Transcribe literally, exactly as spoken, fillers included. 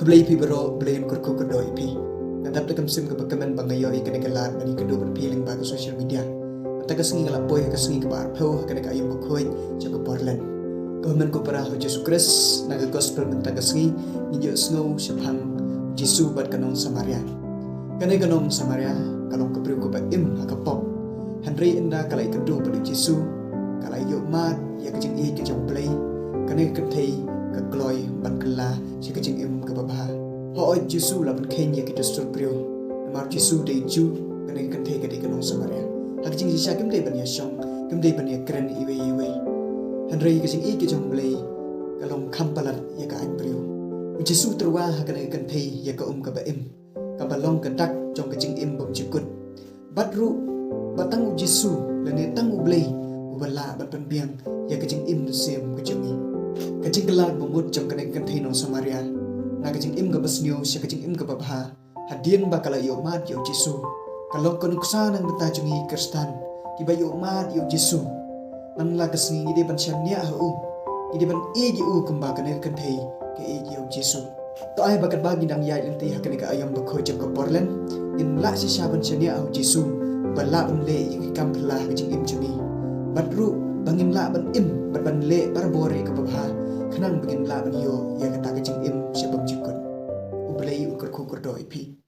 Khublei phi baroh, Blei un kyrkhu kyrdoh ïa phi. Nga dap da ka mynsiem kaba kmen ba nga ïoh ïa kane ka lad ban ïakynduh bad phi lyngba ka social media. Mynta ka sngi nga la poi ha ka sngi kaba arphew ha kane ka aïom bakhuid jong ka Portland. Ko hynmen ko para ha u Jisu Khrist, na ka gospel mynta ka sngi ngin ïohsngew shaphang u Jisu bad ka nong Samaria. Kane ka nong Samaria ka long ka briew kaba im ha ka pop. Hynrei ynda ka la ïakynduh bad u Jisu, ka la ïohmad ïa ka jingïeit ka jong u Blei. Kane ka kynthei ka kloi ban kylla sha ka jingim kaba bha. Hooid, u Jisu u la pynkheiñ ïa ki dustur briew. Namar u Jisu u dei Jiw, kane ka kynthei ka dei ka nong Samaria. Ha ka jingshisha kim dei ban ïashong, kim dei ban ïakren iwei ïa iwei. Hynrei ka jingïeit ka jong u Blei ka long kham palat ïa ka aiñ briew. U Jisu u tyrwa ha kane ka kynthei ïa ka um kaba im, kaba long ka dak jong ka jingim bymjukut. Bad ruh, ba tang u Jisu lane tang u Blei uba lah ban pynbiang ïa ka jingim mynsiem ka jong ngi. Ka jingkylla ba mut jong kane ka kynthei nong Samaria na ka jingim kaba sniew sha ka jingim kaba bha, hadien ba ka la ïohmad ïa u Jisu, ka long ka nuksa na ka bynta jong ngi Khristan kiba ïohmad ïa u Jisu. Man la ka sngi ngi dei ban shaniah ha u, ngi dei ban ïeit ïa u kumba kane ka kynthei ka ïeit ïa u Jisu. To ai ba katba ngi dang ïaid lynti ha kane ka aïom bakhuid jong ka Portland, ngin lah shisha ban shaniah ha u Jisu, ba lah ban leh ïa ki kam phylla ha ka jingim jong ngi. Bad ruh ba ngin lah ban im bad ban leh barabor ïa kaba bha, khnang ba ngin lah ban ïoh ïa kata ka jingim sha bymjukut. U Blei un kyrkhu kyrdoh ïa phi.